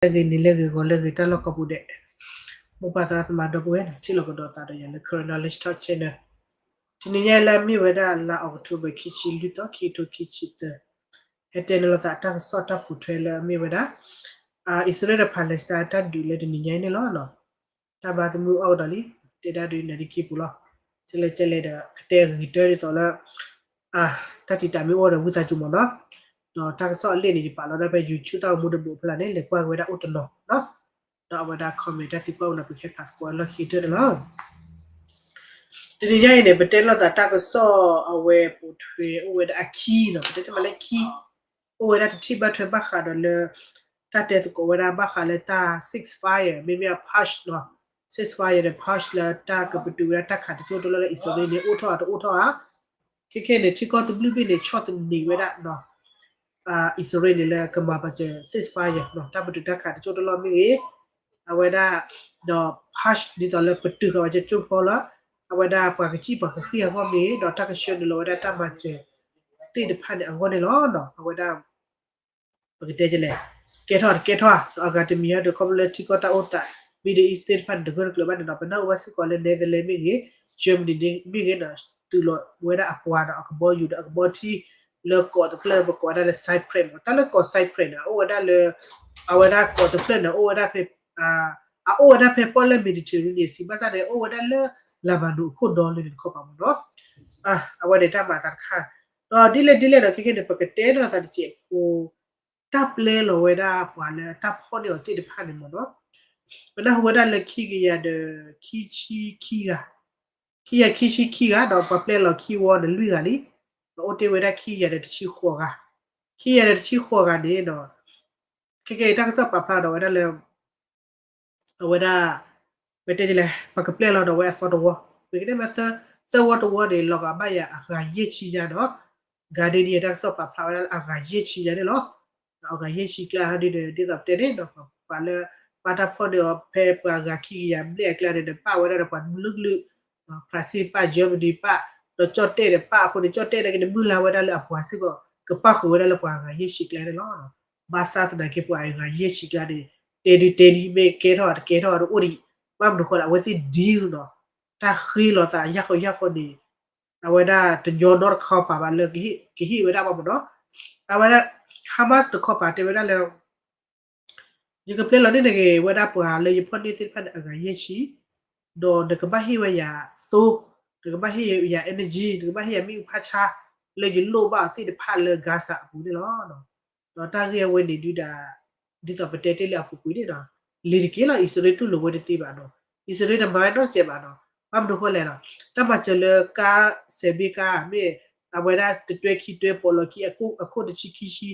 လၢဂ့ၤ နံၤလၢဂ့ၤ ဂီၤလၢဂ့ၤ တၢ်လီၢ်ကိးပူၤဒဲး, မိၢ်ပၢ်သရၣ်သမါဒီပုၢ်ဝဲၢ် ထံၣ်လိာ်ကဒီးသးဒီးယၤလၢ Karen Knowledge Talk Channel. တနံၤညါအံၤလၢအမ့ၢ်ဝဲဒၣ်လါအီးကထိဘၢၣ် ခံဆံလွံၢ်သီ ခံကထိခံဆံသၢ, ဟဲတဲန့ၢ်လိာ်သးတၢ်ကစီၣ်တၢ်ပိာ်ထွဲလၢအမ့ၢ်ဝဲဒၣ် အံၣ်စရ့လးဒီး Palestine တၢ်ဒုးလၢတနံၤညါအံၤန့ၣ်လီၤ. တၢ်ဘါသးမုၢ်အီၣ်ကဒီးလံ, တဲဒၣ်ဒုးနဲၣ်ဒံးခံပူၤလီၤ. ကဲလဲၣ်ကဲလဲၣ်ဒီး ကတဲဂ့ၤတၢ်ဒ်သိးလၢ တၢ်တံာ်တာ်မ့ၢ်အိၣ်ဒီးဝံသးစူၤမ့ၢ်နီၤ. ဒီးတၢ်ကစီၣ်အလံာ်န့ၣ် ယပာ်လီၤဒၣ်ဖဲ YouTube တၢ်အိၣ်မူတဘိးဖျါန့ၣ် လဲၤကွၢ်က့ၤဝဲဒၣ်အိၣ်တနီၤနီၤ. ဒီးအဝဲဒၣ် comment တၢ်သံကွၢ်အိၣ်ဒီး ပကဟဲဖးသကိးအလီၢ်ခံကတၢၢ်န့ၣ်လီၤ. တနံၤညါအံၤန့ၣ် ပတဲလိာ်သးတၢ်ကစီၣ်အဝဲပိာ်ထွဲအိၣ်ဝဲဒၣ်အခံနီၤ, ပတဲတမံၤလၢခံ အိၣ်ဝဲဒၣ်တထံၣ်ဘၣ်ထွဲဘၣ်ဃးဒီးလၢ တၢ်တဲသကိးဝဲဒၣ်ဘၣ်ဃးလၢတၢ် ceasefire မ့မ့ၢ်အ pause နီၤ, ceasefire ဒီး pause လၢတၢ်ကပတုာ်ဝဲဒၣ်တၢ်ခးတစိၢ်တလီၢ်လၢအံၣ်စရ့လးန့ၣ် အိၣ်ထီၣ်ဧါတအိၣ်ထီၣ်ဧါ. ခဲခဲန့ၣ် ထံကီၢ်တဘျုးဘ့ၣ်န့ၣ် ဆီၣ်သနံးဝဲဒၣ် အံၣ်စရ့လးန့ၣ်လၢကမၤပာ်စၢၤ ceasefire နီၤ, တၢ်ပတုာ်တၢ်ခးတစိၢ်တလီၢ်မ့ၢ်ဂ့ၤ, အဝဲဒၣ် ဒီး pause ဒ်သိးလၢပတုာ်ဃာ်ဝဲကၠိဖိလၢ အဝဲဒၣ်ပှၤကစံၣ်ပှၤကဃံအဂီၢ်မ့ၢ်ဂ့ၤ, ဒီးတၢ်ကဆှၢနုာ်လီၤဝဲဒၣ်တၢ်မၤစၢၤသ့ၣ်တဖၣ်န့ၣ်အဂီၢ်န့ၣ်လီၤ. အဝဲဒၣ် ပကတဲလဲၣ်, ကဲထီၣ်တကဲထီၣ် ဒီးအဂၤတမံၤဟီဒီး ခီဖျိလၢထံကီၢ်တၢ်အိၣ်သး Middle East သ့ၣ်တဖၣ်န့ၣ် တဂၢၢ်တကျၢၤဘၣ်န့ၣ်ဒီး ပနၢ်ဟူဘၣ်စ့ၢ်ကီးလၢ Netherlands မ့ၢ်ဂ့ၤ, Germany မ့ၢ်ဂ့ၤဒီး တုၤလီၤဝဲဒၣ်အပှၤဒီးအကဘီယူၤဒီးအကဘီထံ လၢကီးတဖျၢၣ်လၢပကိးဝဲဒၣ်လၢ Cyprus မ့ၢ် တၢ်လၢကီး Cyprus န့ၣ် အအိၣ်ဝဲဒၣ်လၢ အဝဲဒၣ်ကီးတဖျၢၣ်န့ၣ် အိၣ်ဝဲဒၣ်ဖဲ အအိၣ်ဝဲဒၣ်ဖဲပီၣ်လဲၣ် Mediterranean Sea ဘၣ်ဆၣ်န့ၣ် အိၣ်ဝဲဒၣ်လၢ Lebanon အခိၣ်ဒီလၢန့ၣ်တခီပၤမ့ၢ်နီၤ. အဝဲန့ၣ်တၢ်မၤအသးတခါ, ဒီးဒ်လဲၣ်ဒ်လဲၣ်ဒီး ခဲခဲန့ၣ် ပကတဲဒီးသးတစဲးဖိ တၢ်ပျဲလီၤဝဲဒၣ်ပှၤလၢတၢ်ဖီၣ်န့ၢ်အီၤသ့ၣ်တဖၣ်န့ၣ်မ့ၢ်နီၤ, ပနၢ်ဟူဝဲဒၣ်လၢခံကယၤဒီး ခံဆံခံဂၤ, ခံကယၤခံဆံခံဂၤ ဒီးပှၤပျဲလီၤခံဝီန့ၣ်လွံၢ်ဂၤလံ, ဒီးအိၣ်တ့ၢ်ဝဲဒၣ်ခံကယၤဒီးတဆံဃိးဂၤ, ခံကယၤဒီးတဆံဃိးဂၤန့ၣ်ဒီး ခဲခဲအံၤတၢ်ကစီၣ်ပာ်ဖျါဒီးဝဲဒၣ်လၢ အဝဲဒၣ် ပတဲလဲၣ် ပှၤကပျဲလီၤဒီးဝဲအသီတဝီ, ပကတဲမ့ၢ် သၢဝီတဝီန့ၣ် လီၤဂာ်ဘၣ်ယၤအဂၤယဲၢ်ဆံညါနီၤ, Guardian တၢ်ကစီၣ်ပာ်ဖျါဝဲဒၣ်လၢအဂၤယဲၢ်ဆံညါန့ၣ်လီၤ. အဂၤယဲၢ်ဆံကျါဟီဒ်န့ၣ် ဒ်သိးပတဲန့ၣ်ဒီး ပှၤလၢ ဘၣ်တၢ်ဖီၣ်န့ၢ်အီၤဖဲပှၤဂၤခံကယၤဘျဲၣ်အကျါန့ၣ်ဒီး ပာ်ဝဲဒၣ်ဒီးပှၤကလုာ်ကလုာ် France ပာ် Germany ပာ် ဒီးကၠီၣ်တဲၣ်ဒီးပာ်အဃိန့ၣ် ကၠီၣ်တဲၣ်န့ၣ်က့န့ၣ် မုၢ်လၢ်ဝဲဒၣ်လၢအပှၤစ့ၢ်ကီး ကပၣ်ဃုာ်ဝဲဒၣ်လၢပှၤအဂၤယဲၢ်ဆံကျါန့ၣ်လီၤ. ဘၣ်ဆၣ်သနာ်က့ပှၤအဂၤယဲၢ်ဆံကျါန့ၣ် တဲဒုးတဲလံ မ့ၢ်ကဲထီၣ်တကဲထီၣ်တအိၣ်ဒံး, ဘၣ်မနုၤဃိလဲၣ် အဝဲသ့ၣ် deal နီၤ, တၢ်ဃ့လိာ်သးယၢ်ဃီယၢ်ဃီန့ၣ် အဝဲဒၣ်တညီနီတခီပၤဘၣ်လၢ ကဟ့ၣ်ဝဲဒၣ်ဘၣ်မ့ၢ်နီၤ, အဝဲဒၣ် Hamas တခီပၤတဲဝဲဒၣ်လၢ ယကပျဲလီၤန့ၢ်နဂ့ၤဝဲဒၣ်ပှၤလၢယဖီၣ်န့ၢ်သ့ၣ်တဖၣ်န့ၣ် အဂၤယဲၢ်ဆံ, ဒီးနကဘၣ်ဟ့ၣ်ဝဲယၤသိ, နကဘၣ်ဟ့ၣ်ယၤ energy, နကဘၣ်ဟ့ၣ်ယၤမ့ၣ်အူဖးဆါ လၢယလိၣ်ဘၣ်အီၤသ့ၣ်တဖၣ်လၢ Gaza အပူၤန့ၣ်လီၤ. ဒီးတၢ်ဂ့ၢ်အဝဲန့ၣ်ဒုးဒၣ် ဒ်သိးပတဲတ့ၢ်လံအပူၤကွံာ်န့ၣ်ဒီး လံၤတက့ၢ်လီၤ အံၣ်စရ့လးတူၢ်လိာ်ဝဲတသ့ဘၣ်နီၤ, အံၣ်စရ့လးတမၤနီတစဲးဘၣ်နီၤ, ဘၣ်မနုၤဃိလဲၣ်နီၤ, တၢ်မၤစၢၤလၢကါ စဲးဘ့ကါ မ့ၢ် အဝဲဒၣ်တတွဲခံတွဲ ပိာ်လီၤခံ အခိၣ်တဆံခံဆံ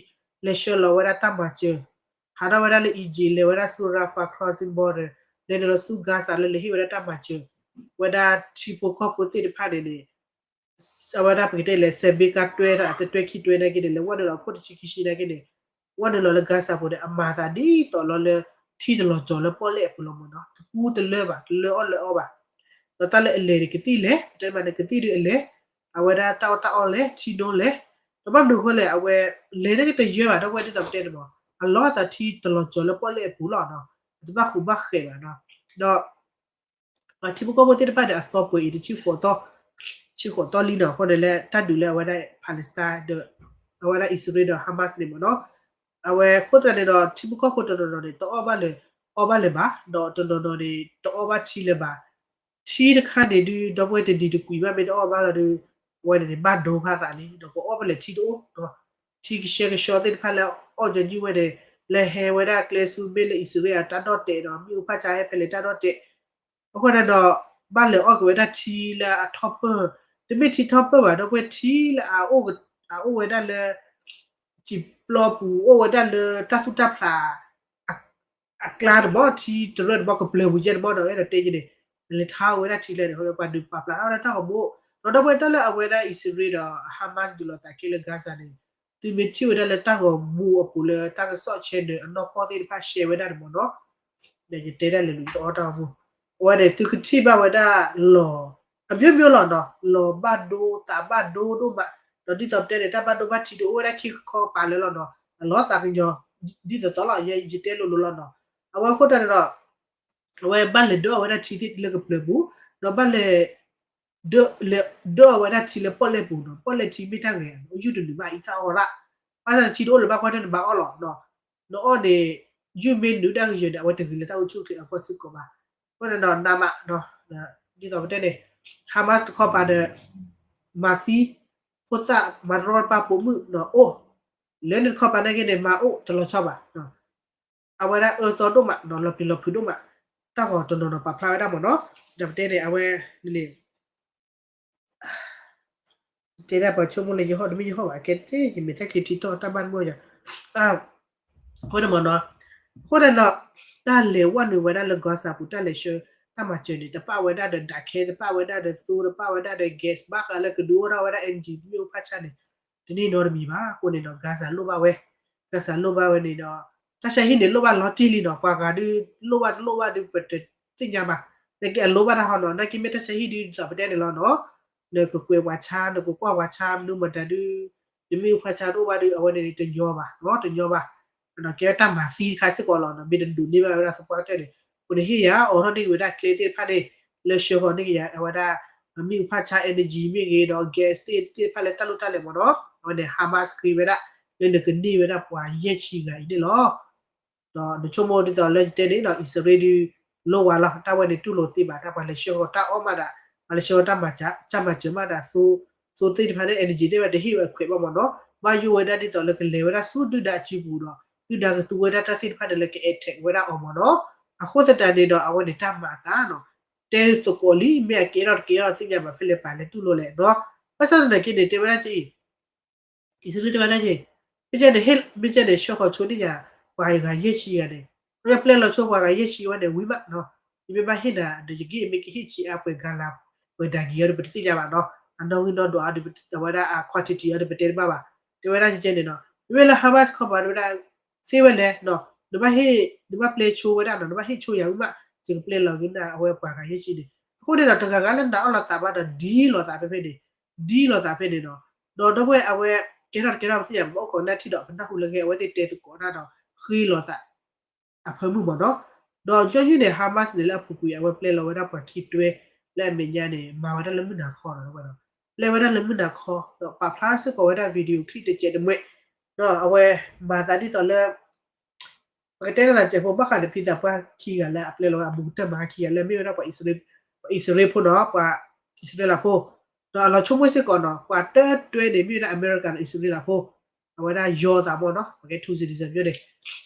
လဲၤဆှၢလီၤဝဲဒၣ်တၢ်မၤစၢၤ ဟးထီၣ်ဝဲဒၣ်လၢ Egypt လဲၤဝဲဒၣ်ဆူ Rafah crossing border လဲၤနုာ်လီၤဆူ Gaza လၢလဲၤဟ့ၣ်ဝဲဒၣ်တၢ်မၤစၢၤ ဝဲဒၣ်ထံဖိကီၢ်ဖိသ့ၣ်တဖၣ်န့ၣ်န့ၣ် အဝဲဒၣ်ပကတဲလဲၣ် စဲးဘ့ကါတွဲ တတွဲခံတွဲနာ်က့န့ၣ် လဲၤဝဲနုာ်လီၤအခိၣ်တဆံခံဆံနာ်က့န့ၣ် ဝဲနုာ်လီၤလၢ Gaza ပူၤန့ၣ် အမၤသးဒ်သိးလီၤလၢ ထံတလီၤကီၤလၢပီၣ်လဲၣ်အပူၤလီၤမ့ၢ်နီၤ, တကူတလၢဘၣ် တလၢအီၣ်လၢအီဘၣ်, ဒီးတၢ်လၢအလဲၤန့ၣ် ကသံၣ်လဲၤ ပတဲမးန့ၣ် ကသံၣ်ဒုးအလဲၤ, အဝဲဒၣ်တၢ်အီၣ်တၢ်အီလဲၤ ထံဒိလဲၤ, ဒီးဘၣ်မနုၤအဃိလဲၣ် အဝဲလဲၤန့ၣ်ကတယၢဘၣ် ဒီပုၢ်ဝဲၢ်ဒ်သိးပတဲန့ၣ်မး အလီၤအသးထံတလီၤကီၤလၢပီၣ်လဲၣ်အပူၤလီၤနီၤ, အတဘၣ်ဃူဘၣ်ဃဲးဘၣ်နီၤ, ဒီး ပှၤထံဖိကီၢ်ဖိသ့ၣ်တဖၣ်န့ၣ် အသီပှဲၤအံၤတဆံဃိးသီ, ဆံဃိးသီလံနီၤ, အဃိန့ၣ်လၢတၢ်ဒုးလၢအဝဲဒၣ် Palestine ဒီး အဝဲဒၣ်အံၣ်စရ့လးဒီး Hamas န့ၣ်မ့ၢ်နီၤ, အဝဲအဃိသတးန့ၣ်ဒီး ထံဖိကီၢ်ဖိတနီၤနီၤန့ၣ် တအီၣ်ဘၣ်လၢ အီၣ်ဘၣ်လၢၤဘၣ်, ဒီးတနီၤနီၤန့ၣ် တအီၣ်ဘၣ်ထံလၢၤဘၣ်, ထံတခါန့ၣ်ဒုး ဒီပုၢ်ဝဲၢ်တနံၤတကွံာ်ဘၣ်မ့ၢ်တအီၣ်ဘၣ်လီၤဒီး အဝဲန့ၣ်န့ၣ် ဘၣ်ဒိဖးသးလံ, ဒီးကအီၣ်ဘၣ်လၢၤထံတအိၣ်, ထံကဆှဲကဆှီသ့ၣ်တဖၣ်လၢအီၣ်ညီနုၢ်ဝဲန့ၣ် လၢဟဲဝဲဒၣ်ကျဲဆူမ့ၢ်လၢအံၣ်စရ့လးတၢ်ဒီၣ်တဲာ်ဒီး မ့ၣ်အူဖးဆါဟဲဖဲလဲၣ်တၢ်ဒီၣ်တဲာ် အဃိန့ၣ်ဒီး ဘၣ်လဲၤအီၣ်က့ၤဝဲဒၣ်ထံလၢအထီၣ်ပၢၢ်, တမ့ၢ်ထံထီၣ်ပၢၢ်ဘၣ် ဒီပုၢ်ဝဲၢ် ထံလၢအအိၣ်ဝဲဒၣ်လၢ စံာ်ပျီပူၤ အိၣ်ဝဲဒၣ်လၢတၢ်သူၣ်တၢ်ဖျး အကျါတဘီ ထံတရၢတဘီ ကပျၢၤပူၤယဲၢ်တဘီဒီး အဲၣ်ဒိးတဲယဲန့ၣ် လဲၤထါဝဲဒၣ်ထံလဲၣ်န့ၣ် ပှၤဒုးပာ်ဖျါထီၣ်ဝဲဒၣ်တၢ်ဂီၤမူ, ဒီးဒီပုၢ်ဝဲၢ် တၢ်လၢအဝဲဒၣ်အံၣ်စရ့လးဒီး Hamas ဒုးလိာ်သးက့လၢ Gaza န့ၣ် သုမ့ၢ်ထံၣ်ဝဲဒၣ်လၢတၢ်ဂီၤမူအပူၤလၢတၢ်ကစီၣ် channel အနီၢ်ကီၢ်သ့ၣ်တဖၣ် share ဝဲဒၣ်န့ၣ်မ့ၢ်နီၤ, ယတဲဒၣ်လဲာ်လူၤတအီၣ်တၢ်ဂီၤမူ, အဝဲန့ၣ် သုကထံၣ်ဘၣ်ဝဲဒၣ်လီၢ် အမျိုးမျိုးလီၤနီၤ, လီၢ်ဘၣ်ဒိ သးဘၣ်ဒိဒိၣ်မး, ဒီးဒ်သိးပတဲန့ၣ် တၢ်ဘၣ်ဒိဘၣ်ထံးတအိၣ်ဝဲဒၣ်ခံခီပၤလၢာ်လီၤနီၤ, အလီၤသးကညီၤ ဒ်သိးသိးလီၤ ယတဲလိၤလိၤလီၤနီၤ. အဝဲအဃိတၢ်န့ၣ်ဒီး အဝဲဘၣ်လဲၤဒၢအီၣ်ဝဲဒၣ်ထံသ့ၣ်လၢကပျၢၤပူၤ, ဒီးဘၣ်လဲၤ ဒၢအီၣ်ဝဲဒၣ်ထံလၢပီၣ်လဲၣ်ပူၤနီၤ, ပီၣ်လဲၣ်ထံမ့ၢ်တၢ်ဂဲၤ ယုၢ်တနုာ်ဘၣ် အံသၣ်အီၣ်ရၣ်, ဘၣ်ဆၣ်ထံတအိၣ်လၢၤဘၣ်ကွၢ်တၢ်န့ၣ်ဘၣ်အီၣ်လီၤနီၤ. နအီၣ်န့ၣ် ယုၢ်မ့ၢ်နုာ်တၢ်ကယၢၤန့ၣ် အဝဲတဂ့ၤလၢတၢ်အိၣ်ဆူၣ်အိၣ်ချ့အဖီၣ်စ့ၢ်ကီးဘၣ်. အဃိန့ၣ်ဒီးနးမး ဒ်သိးပတဲန့ၣ် Hamas တခီပၤဒီး မၤသံ ဖိသၣ်မၤတရီတပါပိာ်မုၣ်နီၤအိၣ်, လၢန့ၣ်တခီပၤနာ်က့န့ၣ် မၤအိၣ်တလီၤဆီဘၣ်. အဝဲဒၣ်အၢသီဒိၣ်မးနီၤ လီၤပျံၤလီၤဖုးဒိၣ်မး, တၢ်ဂီၤတနီၤနီၤပာ်ဖျါဝဲဒၣ်မ့ၢ်နီၤ, ဒီးပတဲန့ၣ် အဝဲန့ၣ် တဲဒၣ်ပှၤဆိကမိၣ်လၢယဟီၣ်တမ့ၢ်ယဟီၣ်ဘၣ် ကဲတ့ၢ် ယမဲာ်သၣ်ချံထံထီၣ်တၢ်ဘၣ်တမ့ၢ်ယၤ, အဃိန့ၣ်မ့ၢ်နီၤ, အဃိန့ၣ်နီၤ, တၢ်လဲၤဝဲနုာ်ဝဲဒၣ်လၢ Gaza ပူၤ တၢ်လဲၤဆှၢတၢ်မၤစၢၤန့ၣ် တပာ်ဝဲဒၣ်ဒီးဒၣ်ခဲ တပာ်ဝဲဒၣ်ဒီးသိ တပာ်ဝဲဒၣ်ဒီး gas ဘၣ်ဃးလၢကဒုးအိၣ်ထီၣ်ဝဲဒၣ် energy မ့ၣ်အူဖၣ်ဆါန့ၣ် တန့ၢ်နီတမံၤဘၣ်. အဃိန့ၣ်ဒီး Gaza လိၣ်ဘၣ်ဝဲ, Gaza လိၣ်ဘၣ်ဝဲန့ၣ်ဒီး တၢ်ဆါဟံၣ်န့ၣ်လိၣ်ဘၣ်လီၤတံၢ်လံနီၤ, ပှၤဂၤဒုးလိၣ်ဘၣ်တလိၣ်ဘၣ်ဒုး ပတသ့ၣ်ညါဘၣ်, နာ်က့အလိၣ်ဘၣ်တၢ်ဟီနီၤ, နာ်က့မ့ၢ်တၢ်ဆါဟံၣ်ဒုးဒ်သိးပတဲန့ၣ်လီၤနီၤ, နကကွဲးပှၤဆါ နကကွၢ်ပှၤဆါ မနုၤမတၤဒုး နမ့ၣ်အူဖၣ်ဆါတအိၣ်ဘၣ်ဒုး အဝဲန့ၣ်တညီဘၣ်နီၤ, တညီဘၣ်, ကဲဝဲတၢ်မၤသံတခါစ့ၢ်ကီးလီၤနီၤ, မ့ၢ်တဒိးန့ၢ်ဘၣ်ဝဲဒၣ်သပှၢ်ကတၢၢ်န့ၣ်, အဃိန့ၣ်ဟ့ၣ်ယၤ အိးထီၣ်န့ၢ်ဝဲဒၣ်ကျဲသ့ၣ်တဖၣ်န့ၣ် လၢဆှၢဃီၤန့ၢ်က့ၤယၤ အဝဲဒၣ် မ့ၣ်အူဖၣ်ဆါ energy မ့ၢ်ဂ့ၤဒီး gas သ့ၣ်တဖၣ်လၢတၢ်လိၣ်တၢ်လဲၤမ့ၢ်နီၤ, အဝဲန့ၣ် Hamas ဃ့ဝဲဒၣ် လၢနကန့ၢ်ဝဲဒၣ်ပှၤယဲၢ်ဆံဂၤအံၤန့ၣ်လီၤ. ဒီးနဆိကမိၣ်ဒ်သိးလၢယတဲန့ၣ်ဒီး အံၣ်စရ့လးဒုး လိၣ်ဝါလီၤ, တၢ်ဝဲန့ၣ်တူၢ်လိာ်သ့ဘၣ်, တၢ်ပှၤလဲၤဆှၢဃီၤတၢ်အီၣ်မးဒၣ်, ပှၤလဲၤဆှၢဃီၤတၢ်မၤစၢၤ, တၢ်မၤစၢၤမးဒၣ် သိ, သိသ့ၣ်တဖၣ်န့ၣ် energy သ့ၣ်တဖၣ်တဟ့ၣ်ဝဲခွဲးဘၣ်မ့ၢ်နီၤ, ဘၣ်ယိၣ်ဝဲဒၣ်ဒ်သိးလၢကလဲၤဝဲဒၣ်ဆူဒုၣ်ဒါအစုပူၤဒီး ဒုၣ်ဒါကသူဝဲဒၣ်တၢ်သ့ၣ်တဖၣ်န့ၣ်လၢက attack ဝဲဒၣ်အီၤမ့ၢ်နီၤ, အဃိသတးန့ၣ်ဒီး အဝဲန့ၣ်တၢ်မၤအသးနီၤ, တဲသကိးလံ မ့ၢ်အကဲထီၣ်တကဲထီၣ်သ့ၣ်ညါဘၣ်ဖဲလဲၣ်ပာ်လဲၤတူၢ်လိာ်လဲၣ်နီၤ, ဘၣ်ဆၣ်သနာ်က့န့ၣ် တဲဝဲဒၣ်က့ အံၣ်စရ့လးတဲဝဲဒၣ်က့ မ့ၢ်ကဲန့ၣ် မ့ၢ်ကဲန့ၣ် ဆှၢဃီၤဆိန့ၢ်ယၤ ပှၤဂၤယဲၢ်ဆံဂၤန့ၣ်, ပှၤပျဲလီၤဆိပှၤဂၤယဲၢ်ဆံဝဲန့ၣ် ဝံၤမးနီၤ, ယမ့ၢ်ဘၣ်ဟ့ၣ်နၤဒီး ယကဟ့ၣ်မ့ၢ်ကဟ့ၣ်ဆံးအါပှဲၤဂၤလၤ ပှဲၤဒၣ်က့ၤအီၤဒီး ပတသ့ၣ်ညါဘၣ်နီၤ, အနီၣ်ဂံၢ်နီၣ်ဒွးအီၤဒီး အဝဲဒၣ်အ quantity အီၤဒီး ပတဲတဘၣ်ဘၣ်, တဲဝဲဒၣ်ကဲန့ၣ်နီၤ, မ့မ့ၢ်လၢ Hamas ခီပၤတဲဝဲဒၣ် သ့ဝဲလဲၣ်နီၤ, နဘၣ်ဟ့ၣ် နဘၣ်ပျဲဆိဝဲဒၣ်နီၤ, နဘၣ်ဟ့ၣ်ဆိယၤဝံၤမး ယကပျဲလီၤက့ၤနၤ အဝဲပှၤဂၤယဲၢ်ဆံန့ၣ်, အဃိန့ၣ်ဒီး တဂၤဂၤလၢနၤအီၣ်လိာ်သးဘၣ်ဒီး ဒ်လိာ်သးဖဲဖဲန့ၣ် ဒ်လိာ်သးဖဲန့ၣ်နီၤ, ဒီးဒီပုၢ်ဝဲၢ်အဝဲ ကဲထီၣ်တကဲထီၣ်ပသ့ၣ်ညါ ပအိၣ်ခိးနၢ်ထံၣ်ဒီး ပနၢ်ဟူလၢကဲအဝဲသ့ၣ်တဲသကိးတၢ်ဒီး ဃ့လိာ်သး အဖၢမုၢ်မ့ၢ်နီၤ, ဒီးညီနုၢ်န့ၣ် Hamas န့ၣ်လၢအပူၤကွံာ် အဝဲပျဲလီၤဝဲဒၣ်ပှၤခံတွဲ လၢအမဲာ်ညါန့ၣ် မၤဝဲဒၣ်လၢမုၢ်နၤခီနီၤ, ပျဲဝဲဒၣ်လၢမုၢ်နၤခီ ဒီးပာ်ဖျါစ့ၢ်ကီးဝဲဒၣ် video clip တစဲးတမှဲး, ဒီးအဝဲမၤသးဒ်သိးလၢ ပကတဲလီၤသးစဲးဖိ ဘၣ်ဃးဒီးဖံသးပှၢ်ခံဂၤလၢအပျဲလီၤဝဲ အဘူးကတၢၢ်မၤခံဂၤလၢ မ့ၢ်ဝဲဒၣ်ပှၤအံၣ်စရ့လးဖိနီၤ, ပှၤအံၣ်စရ့လးဖိ, ဒီးအလီၤဆိကမိၣ်စ့ၢ်ကီးနီၤ ပှၤတၢတွဲန့ၣ် မ့ၢ်ဝဲဒၣ်အမဲရကၤဒီးအံၣ်စရ့လးဖိ, အဝဲဒၣ်ယီၤသးမ့ၢ်နီၤ ပှၤကဲ two citizen မ့ၢ်န့ၣ်